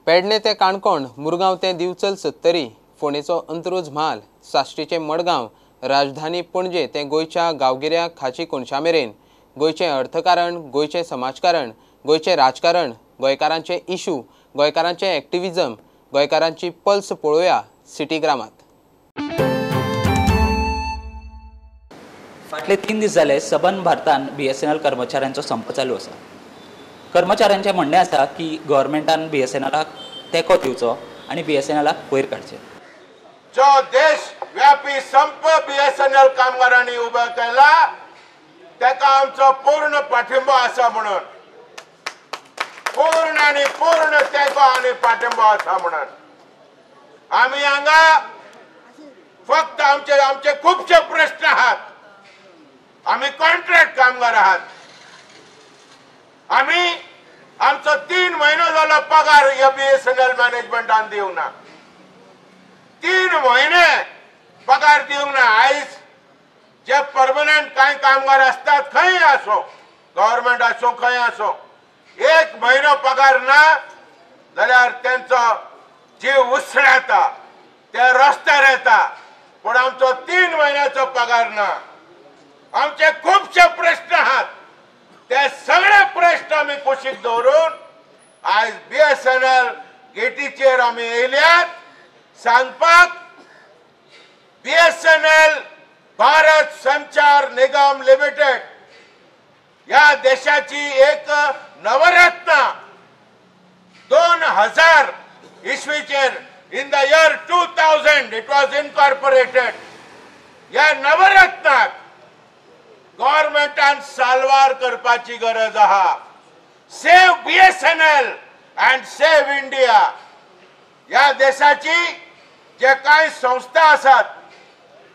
पेडणे ते काणकोण, मुरगांव ते दिवचल सत्तरी, फोंडेचो अंत्रुज म्हाल, साश्टीचे मडगांव, राजधानी पणजे ते गोंयच्या गांवगिऱ्या खाची कोनशा मेरेन गोंयचें अर्थकारण, गोंयचें समाजकारण, गोंयचें राजकारण, गोंयकारांचे इशू, गोंयकारांचें एक्टिविजम, गोंयकारांची पल्स पळोवया सिटीग्रामात। फाटले 3 दीस जाले सबंद भारतान BSNL कर्मचाऱ्यांचो संप चालू आसा। कर्मचाऱ्यांचें म्हणणें आसा की गव्हर्मेंटान BSNLाक तेंको दिवचो आनी BSNLाक वयर काडचें। जो देशव्यापी संप BSNL कामगारांनी उबो केला ताका आमचो पूर्ण पाठिंबो आसा म्हणून, पूर्ण आनी पूर्ण तेंको आनी पाठिंबो आसा म्हणून आमी हांगा फक्त आमचे आमचे खुबशे प्रश्न आहात। आमी कॉन्ट्रॅक्ट कामगार आहात। आमी आमचो 3 म्हयनो जालो पगार ह्या BSNL मॅनेजमेंटान दिवंक ना, 3 म्हयने पगार दिवंक ना। आयज जे परमनंट कांय कामगार आसतात खंय आसो, गव्हर्मेंट आसो खंय आसो, 1 म्हयनो पगार ना जाल्यार तेंचो जीव उसळता, ते रस्त्यार येता। पूण आमचो 3 म्हयन्याचो पगार ना। आमचे खुबशे प्रश्न आहात, ते सगळे प्रश्न आमी कुशीक दवरून आयज BSNL गेटीचेर आमी येयल्यात सांगपाक BSNL Bharat संचार निगम लिमिटेड ह्या देशाची एक नवरत्न 2000 इसवीचेर in the year 2000 it was incorporated. ह्या नवरत्नाक गव्हर्मेंटान साल्वार करपाची गरज आहा। Save BSNL and save India. ह्या देशाची जे कांय संस्था आसात,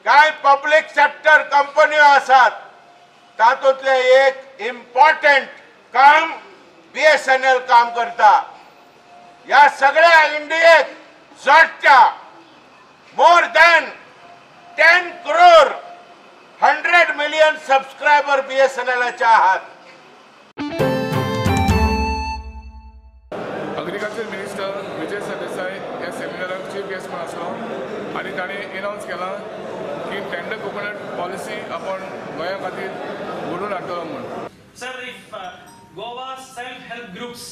कांय पब्लीक सेक्टर कंपन्यो आसात, तातूंतलें एक इम्पॉर्टंट काम BSNL काम करता। ह्या सगळ्या इंडियेक जोडटा more than 10 crore 100 million subscriber BSNLाचे आहात। एग्रीकल्चर मिनिस्टर विजय सरदेसाय ह्या सेमिनाराक चीफ गेस्ट म्हूण आसलो आनी ताणें एनावन्स केलां की टेंडर कोकोनट पॉलिसी आपण गोंया खातीर घडोवन हाडटलो म्हूण। Sir, if Goa self help groups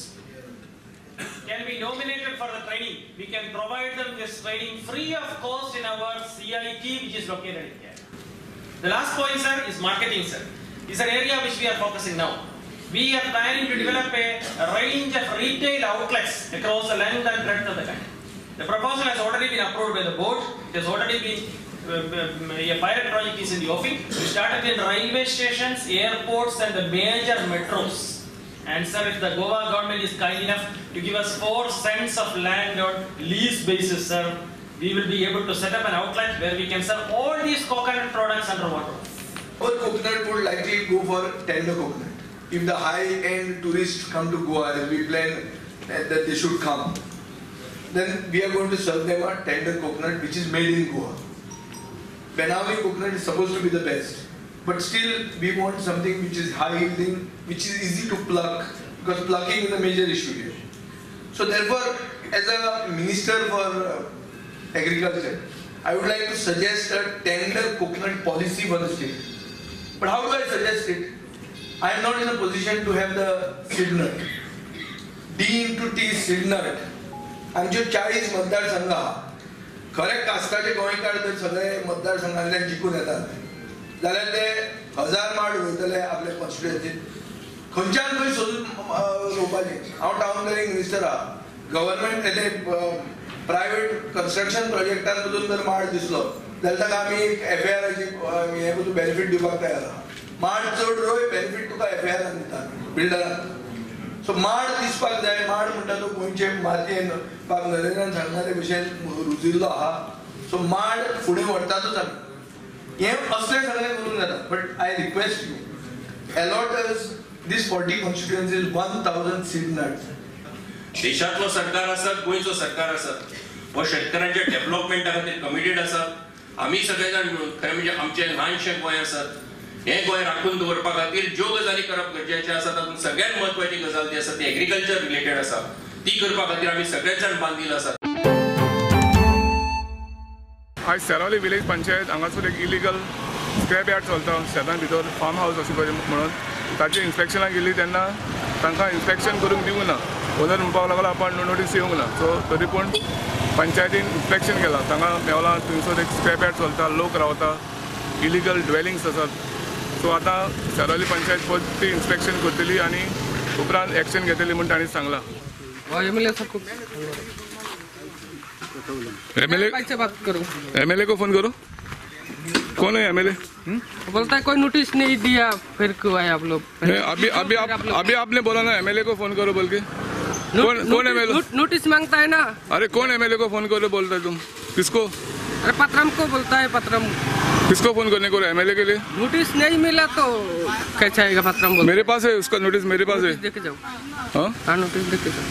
can be nominated for the training, we can provide them this training free of cost in our CIT which is located in here. The last point, sir, is marketing, sir. It's an area which we are focusing now. We are planning to develop a range of retail outlets across the length and breadth of the country. The proposal has already been approved by the board. It has already been, a pilot project is in the offing. We started in railway stations, airports and the major metros. And sir, if the Goa government is kind enough to give us 4 cents of land on lease basis, sir, we will be able to set up an outlet where we can sell all these coconut products under one roof. Our coconut would likely go for tender coconut. If the high-end tourists come to Goa, as we plan that they should come, then we are going to serve them a tender coconut which is made in Goa. Benami coconut is supposed to be the best, but still we want something which is high yielding, which is easy to pluck, because plucking is a major issue here. So therefore, as a minister for agriculture, I would like to suggest a tender coconut policy for the state. But how do I suggest it? I am not in a position to have the seed nut. D into T seed nut. आमच्यो 40 मतदारसंघ आहा, खरे कास्ताचे गोंयकार जर सगळे मतदारसंघांतल्यान जिखून येतात जाल्यार ते 1000 माड रोयतले आपले कॉन्स्टिट्युएन्सीत, खंयच्यान खंय सोदून रोवपाचें। हांव टावन प्लॅनिंग मिनिस्टर आहा, गव्हर्मेंट ते प्रायवेट कन्स्ट्रक्शन प्रोजेक्टान पसून जर माड दिसलो जाल्यार ताका आमी FARाची हें पसून बेनिफीट दिवपाक तयार आहा। माड चड रोय, बेनिफीट तुका FARान दिता बिल्डरान। सो माड दिसपाक जाय। माड म्हणटा तो गोंयचे मातयेन बाब नरेंद्रान सांगला ते भशेन रुजिल्लो आहा। सो माड फुडें व्हरतातूच आमी, हें असलें सगळें करूंक जाता। But I request you allot us this 40 constituencies 1000 seed nuts. देशांतलो सरकार आसत, गोंयचो सरकार आसत, हो शेतकऱ्यांच्या डेव्हलपमेंटा खातीर कमिटेड आसात। आमी सगळे जाण मेळून खरें म्हणजे आमचें ल्हानशें गोंय आसत, हें गोंय राखून दवरपा खातीर ज्यो गजाली करप गरजेच्यो आसा तातूंत सगळ्यांत म्हत्वाची गजाल जी आसा ती एग्रीकल्चर रिलेटेड आसा। ती करपा खातीर आमी सगळेच जाण बांदील आसात. आयज सेरावली विलेज पंचायत हांगासर एक इलिगल स्क्रॅप यार्ड चलता शेतां भितर फार्म हावस अशें करून म्हणून ताचे इन्स्पेक्शनाक गेल्ली तेन्ना तांकां इन्स्पेक्शन करूंक दिवंक ना. ओनर म्हणपाक लागलो आपण नोटीस येवंक ना. सो तरी पूण पंचायतीन इन्स्पेक्शन केलां, तांकां मेवला थंयसर एक स्क्रॅप यार्ड चलता, लोक रावता, इलिगल ड्वेलिंग्स आसात. सो आतां सेरावली पंचायत परत ती इन्स्पेक्शन करतली आनी उपरांत एक्शन घेतली म्हूण तांणी सांगलां. एमएलए को फोन करो. कौन है एमएलए? बोलता है कोई नोटिस नहीं दिया, फिर क्यों आए आप लोग? अभी अभी आप अभी आपने बोला ना एमएलए को फोन करो बोल के. कौन कौन एमएलए? नोटिस मांगता है ना. अरे कौन एमएलए को फोन करो बोलता है तुम? किसको? अरे पत्रम को बोलता है. पत्रम किसको फोन करने को एमएलए के लिए? नोटिस नहीं मिला तो कैसे आएगा पत्रम? मेरे पास है उसका नोटिस, मेरे पास है. देखे जाओ. हाँ नोटिस देखे जाओ.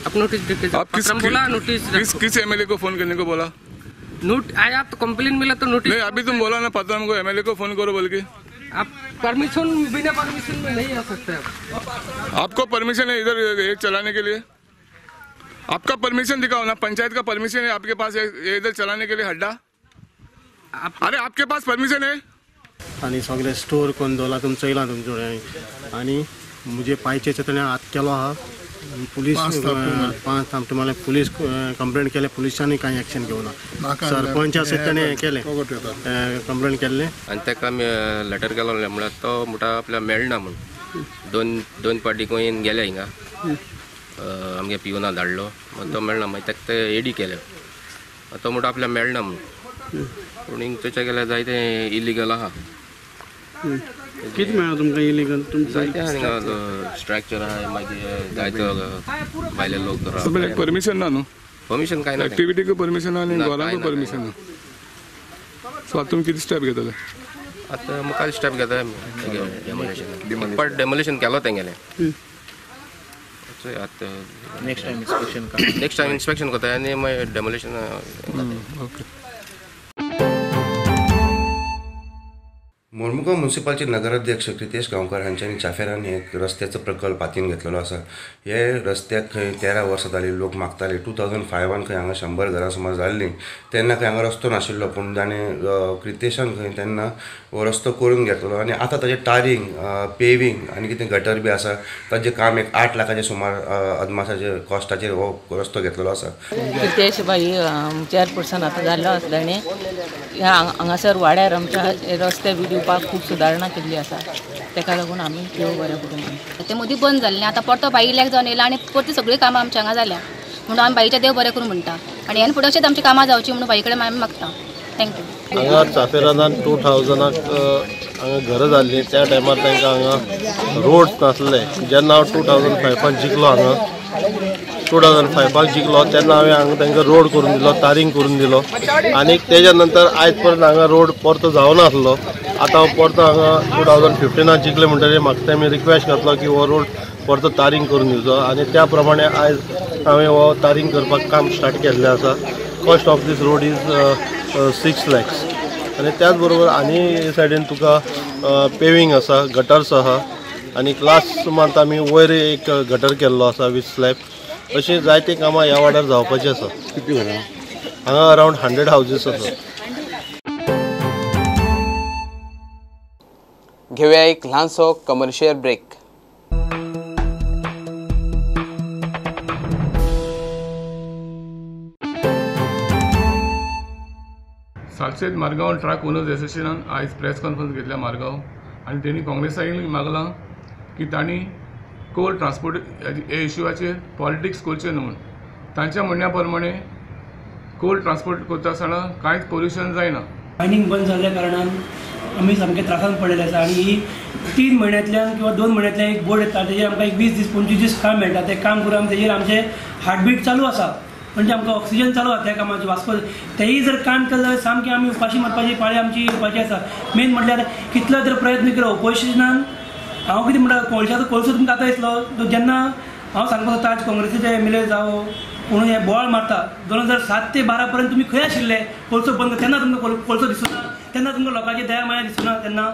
आप नोटिस देखे जाओ. आप बोला नोटिस किस एमएलए को फोन करने को बोला? नोट आया तो कंप्लेन मिला तो नोटिस नहीं. अभी तुम बोला ना पता हमको एमएलए को फोन करो बोल के. आप परमिशन बिना परमिशन में नहीं आ सकते. आपको परमिशन है इधर एक चलाने के लिए? आपका परमिशन दिखाओ ना. पंचायत का परमिशन है आपके पास इधर चलाने के लिए हड्डा? अरे आपके पास परमिशन है? आनी सगळे स्टोर करून दवरला तुमी चोयला तुमचे आनी म्हजे पायचे ताणें हात केलो आहा. पुलीस 5 तामटे मारले. पुलीस कंप्लेंट केले, पुलिसांनी कांय एक्शन घेवना. सरपंच आसा ताणें हें केलें, कंप्लेंट केल्लें आनी ताका आमी लेटर केलो म्हणल्यार तो म्हणटा आपल्याक मेळना म्हूण. दोन पार्टी खंय गेले हिंगा आमगे पिवना धाडलो, तो मेळना. मागीर ताका ते एडी केले, तो म्हणटा आपल्याक मेळना म्हूण. पूण हिंग थंयच्या गेल्यार जायते इलिगल आहा. कितें मेळ्ळा तुमकां इलिगल? जायते हांगा स्ट्रक्चर आहा, मागीर जायतो भायले लोक. परमिशन ना न्हू? परमिशन कांय ना. एक्टिविटीक परमिशन ना आनी घरांकूय परमिशन ना. सो आतां तुमी कितें स्टेप घेतले? आतां मुखार स्टेप घेता डेमोलिशन. पार्ट डेमोलिशन केलो तेंगेलें. आतां next time inspection, next time inspection करता आनी मागीर डेमोलिशन. ओके. मोरमुगांव म्युनिसिपालचे नगराध्यक्ष क्रितेश गांवकार हांच्यांनी चाफेरान एक रस्त्याचो प्रकल्प हातीन घेतलेलो आसा. हे रस्त्याक खंय 13 वर्सां जाली लोक मागताले. 2005 खंय हांगा 100 घरां सुमार जाल्लीं तेन्ना खंय हांगा रस्तो नाशिल्लो, पूण ताणें क्रितेशान खंय तेन्ना हो रस्तो करून घेतलो आनी आतां ताजें टारींग, पेवींग आनी कितें गटर बी आसा ताजें काम एक 8 लाखाचे सुमार अदमासाचे कॉस्टाचेर हो रस्तो घेतलेलो आसा. क्रितेश भाई चेअरपर्सन आतां जाल्लो आसलो आनी हांगासर वाड्यार आमच्या रस्ते बी दिवपाक खूब सुदारणा केल्ली आसा, ताका लागून आमी देव बरें करूं म्हणटा. ते मदीं बंद जाल्लें, आतां परतो बाई इलेक्ट जावन येयला आनी परती सगळीं कामां आमच्या हांगा जाल्या म्हणून आमी बाईच्या देव बरें करूं म्हणटा आनी ह्यान फुडें अशेंच आमची कामां जावची म्हणून बाई कडेन आमी मागता. Thank you. हांगा चाफेरान 2000 हांगा घरां जाल्लीं त्या टायमार तांकां हांगा रोड नासले. जेन्ना हांव 2005 जिखलो, हांगा 2005 जिखलो तेन्ना हांवें हांगा तांकां रोड करून दिलो, तारींग करून दिलो आनी तेज्या नंतर आयज पर्यंत हांगा रोड परतो जावनासलो. आतां हांव परतो हांगा 2015 जिखले म्हणटकीर म्हाका तेमी रिक्वेस्ट घातलो की हो रोड परतो तारींग करून दिवचो आनी त्या प्रमाणे आयज हांवें हो तारींग करपाक काम स्टार्ट केल्लें आसा. Cost of this road is 6 lakhs आनी त्याच बरोबर आनी सायडीन तुका पेवींग आसा, गटर्स आहा आनी लास्ट मंथ आमी वयर एक गटर केल्लो आसा विथ स्लॅब. अशीं जायतीं कामां ह्या वाड्यार जावपाचीं आसा. हांगा अरावंड 100 हावजीस आसा. घेवया एक ल्हानसो commercial break. Salcete Margao truck owners एसोसिएशनान आयज प्रेस कॉन्फरन्स घेतल्या मारगांव आनी तेणी काँग्रेसाक मागलां की तांणी कोल ट्रान्सपोर्ट हे इश्यूचेर पॉलिटिक्स करचें न्हू म्हूण. तांच्या म्हणण्या प्रमाणे कोल ट्रान्सपोर्ट करता आसतना कांयच पोल्युशन जायना. मायनींग बंद जाल्ल्या कारणान आमी सामके त्रासान पडलेले आसा आनी ही 3 म्हयन्यांतल्यान किंवा 2 म्हयन्यांतल्यान एक बोर्ड येता, तेजेर आमकां एक 20 दीस 25 दीस काम मेळटा. तें काम करून आमी तेजेर आमचें हार्टबीट चालू आसा, म्हणजे आमकां ऑक्सिजन चालू आसा त्या कामाचें वास्को. तेय जर काम केलें जाल्यार सामकें आमी उपाशी मरपाची पाळी आमची येवपाची आसा. मेन म्हटल्यार कितलो जर प्रयत्न केलो ओपोजिशनान, हांव कितें म्हणटा कोळशाचो कोळसो तुमकां आतां दिसलो जेन्ना हांव सांगपाक सोदता आज काँग्रेसीचे एम.एल.ए जावं कोणूय हे बोवाळ मारता 2007 ते 12 पर्यंत तुमी खंय आशिल्ले? कोळसो बंद तेन्ना तुमकां कोळसो दिसना, तेन्ना तुमकां लोकांची दया माया दिसना. तेन्ना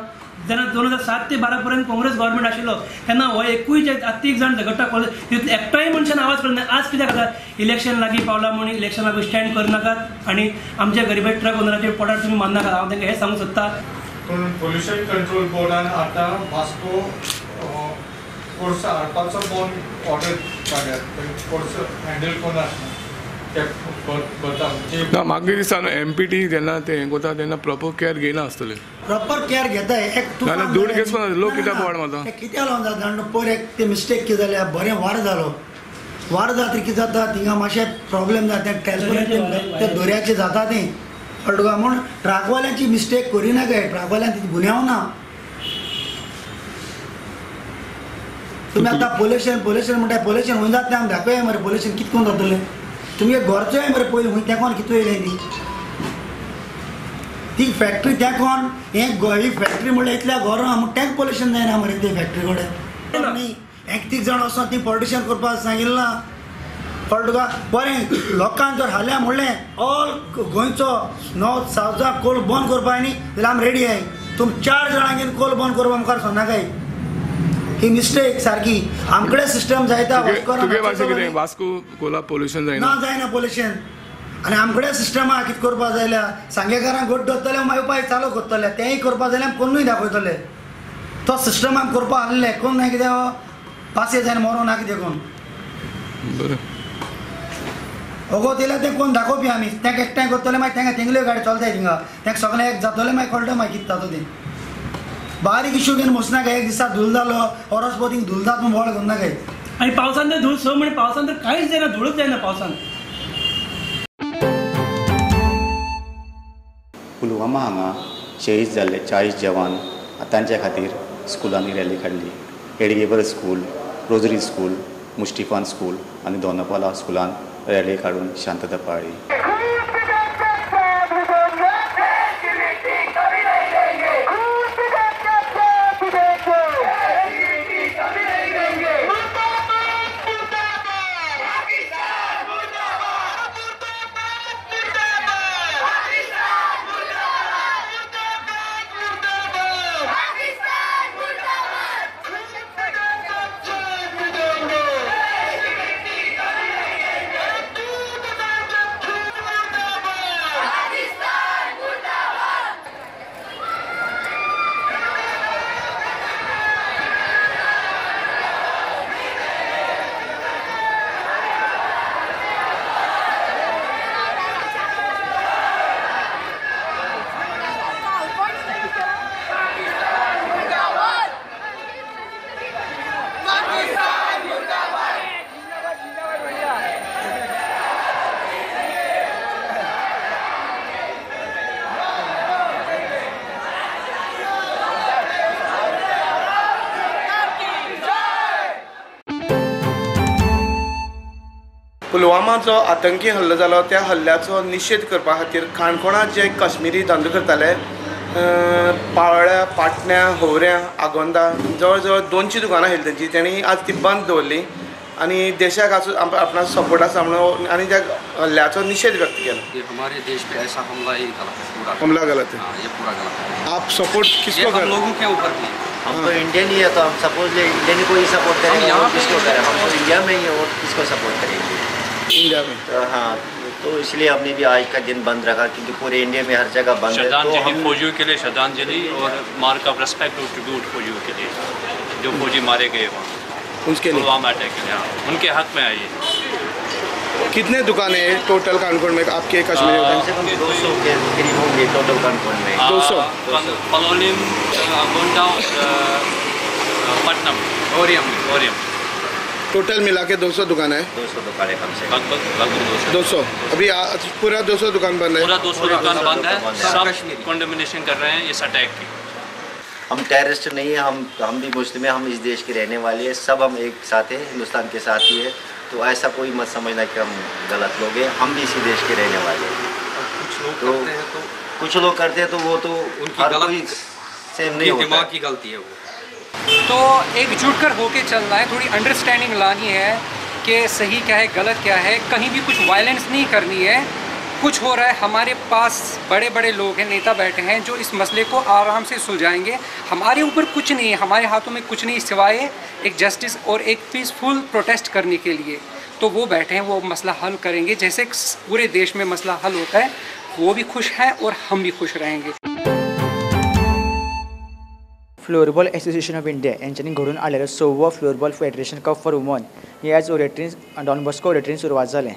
जेन्ना 2007 ते 12 पर्यंत काँग्रेस गव्हर्मेंट आशिल्लो तेन्ना हो एकूय जे तीग जाण झगडटा कॉलेज तितून एकटोय मनशान आवाज करना. आज कित्याक जाता इलेक्शन लागीं पावला म्हणून इलेक्शनाक स्टँड करनाकात आनी आमच्या गरिबा ट्रक ओनराचेर पोटार तुमी मारनाकात. हांव तांकां हें सांगूंक सोदता. पूण पोल्युशन कंट्रोल बोर्डान आतां वास्को कोळसो हाडपाचो बंद ऑर्डर काडल्या, कोळसो हँडल कोण आसना. ना मागीर दिसा न्हू एमपीटी जेन्ना ते हें करता तेन्ना प्रॉपर केअर घेयना आसतले. प्रॉपर केअर घेता नाल्यार धूळ केस पण लोक कित्याक बोवाळ मारता. कित्याक लागून जाता जाणा, पयर एक ते मिस्टेक कितें जाल्या, बरें वारो जालो, वारो जातकीर कितें जाता थिंगा मातशें प्रॉब्लेम जाता, ते दर्याचें जाता तें कळ्ळें तुका. म्हूण ट्रकवाल्यांची मिस्टेक करिनाकाय, ट्रकवाल्यांक तितू गुन्यांव ना. तुमी आतां पोल्युशन पोल्युशन म्हणटा, पोल्युशन खंय जाता तें आमी दाखोवया मरे. पोल्युशन कितें करून जातलें तुमगे घरचोय मरे पयलीं खंय तेंकोन कितें येयलें ती ती फॅक्टरी तेंकोन हें ही फॅक्टरी म्हणल्यार इतल्या घरां म्हूण तेंक पोल्युशन जायना मरे ते फॅक्टरी कडेन. न्ही एक तीग जाण वचोन ती पॉलिटिशन करपाक सांगिल्लां कळ्ळें तुका. बरें लोकांक जर हाल्या म्हणलें ऑल गोंयचो नॉर्थ सावथाक कोल बंद करपाक न्ही जाल्यार आमी रेडी आहाय. तुमी 4 जाणांक घेवन कोल बंद करपा मुखार सरनाकाय. ही मिस्टेक सारकी. आमकडे सिस्टम जायता वास्को कोला पोल्युशन जायना ना, जायना पोल्युशन. आनी आमकडे सिस्टम आहा कितें करपा जाय जाल्यार सांगेकारांक गोड दवरतले मागीर उपाय चालू करतले, तेंय करपा जाय जाल्यार कोणूय दाखयतले. तो सिस्टम आमी करपा आहले कोण ना कितें पासय जायना मरों ना कितें कोण बरें ओगोत येयल्यार तें कोण दाखोवपी आमी तेंका एकठांय करतले मागीर तेंका तेंगल्यो गाडी चलताय थिंगा तेंका सगळें एक जातलें मागीर कळटा मागीर कितें जाता तें. बारीक इशू घेवन बसनाकाय. एक दिसा धूल जालो ओरसभर थिंग धूल जाता म्हूण बोवाळ करनाकाय. आनी पावसान तर धूळ 6 म्हयने पावसान तर कांयच जायना, धुळूच जायना पावसान. पुलवामा हांगा शहीद जाल्ले 40 जवान तांच्या खातीर स्कुलांनी रॅली काडली. हेडगेबर स्कूल, रोजरी स्कूल, मुस्टिफान स्कूल आनी दोनपाला स्कुलान रॅली काडून शांतता पाळ्ळी. पुलवामा जो आतंकी हल्लो जालो त्या हल्ल्याचो निशेध करपा खातीर काणकोणांत जे काश्मिरी धंदो करताले पाळोळ्या, पाटण्या, होवऱ्या, आगोंदा जवळ जवळ 200 दुकानां आशिल्लीं तेंची, तेणी आज ती बंद दवरली आनी देशाक आज आपणाचो सपोर्ट आसा म्हणून आनी त्या हल्ल्याचो निशेध व्यक्त केला. ये हमारे देश पे ऐसा हमला ही गलत है, पूरा हमला गलत है। हाँ, ये पूरा गलत है। आप सपोर्ट किसको कर? लोगों के ऊपर भी। हम तो इंडियन ही है, तो हम सपोज इंडियन को ही सपोर्ट करेंगे, और किसको करें? हम तो इंडिया में ही और किसको सपोर्ट करेंगे? इंडिया में तो हाँ, तो इसलिए हमने भी आज का दिन बंद रखा क्योंकि पूरे इंडिया में हर जगह बंद है। श्रद्धांजलि फौजियों के लिए, श्रद्धांजलि और मार्क ऑफ रिस्पेक्ट और ट्रिब्यूट फौजियों के लिए जो फौजी मारे गए वहाँ उसके लिए, पुलवामा अटैक के लिए, हाँ, उनके हक में आइए। कितने दुकानें हैं टोटल कानकोण में आपके कश्मीरी? कम से कम 200 के करीब होंगे टोटल कानकोण में। 200 पलोलिम, गोंडा, पटनम, ओरियम, ओरियम टोटल मिला के 200 दुकान है। 200 दुकान है कम से कम, लगभग 200। अभी पूरा 200 दुकान बंद है। पूरा 200 दुकान बंद है, सब कंडेमनेशन कर रहे हैं इस अटैक की। हम टेररिस्ट नहीं है, हम भी मुस्लिम हैं, हम इस देश के रहने वाले हैं, सब हम एक साथ हैं, हिंदुस्तान के साथ ही है। तो ऐसा कोई मत समझना कि हम गलत लोग हैं, हम भी इसी देश के रहने वाले हैं। कुछ लोग करते हैं तो कुछ लोग करते हैं तो वो तो उनकी हर कोई सेम नहीं होता, दिमाग की गलती है वो। तो एकजुट कर होके चलना है, थोड़ी अंडरस्टैंडिंग लानी है कि सही क्या है गलत क्या है, कहीं भी कुछ वायलेंस नहीं करनी है। कुछ हो रहा है, हमारे पास बड़े बड़े लोग हैं, नेता बैठे हैं जो इस मसले को आराम से सुलझाएंगे। हमारे ऊपर कुछ नहीं है, हमारे हाथों में कुछ नहीं सिवाय एक जस्टिस और एक पीसफुल प्रोटेस्ट करने के लिए। तो वो बैठे हैं, वो मसला हल करेंगे। जैसे पूरे देश में मसला हल होता है, वो भी खुश हैं और हम भी खुश रहेंगे। फ्लोरबॉल एसोसिएशन ऑफ इंडिया यांच्यांनी घडोवन हाडलेलो 6वो floorball federation cup for women हे आयज ओरेटरीन डॉन बॉस्को ओरेटरीन सुरवात जालें।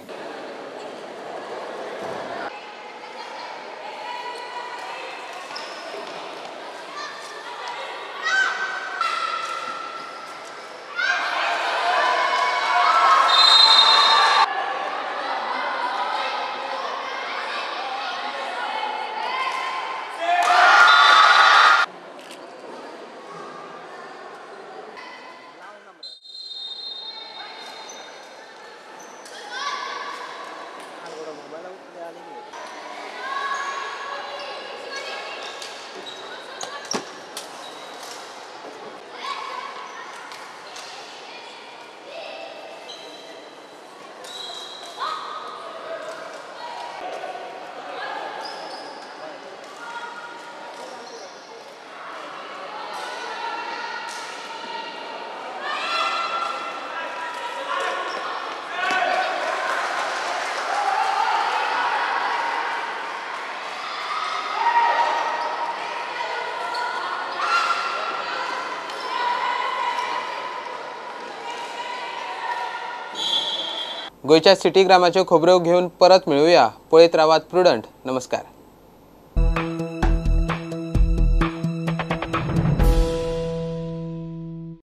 गोंयच्या सिटी ग्रामाच्यो खबरो घेवन परत मेळुया. पळयत रावात प्रुडंट. नमस्कार.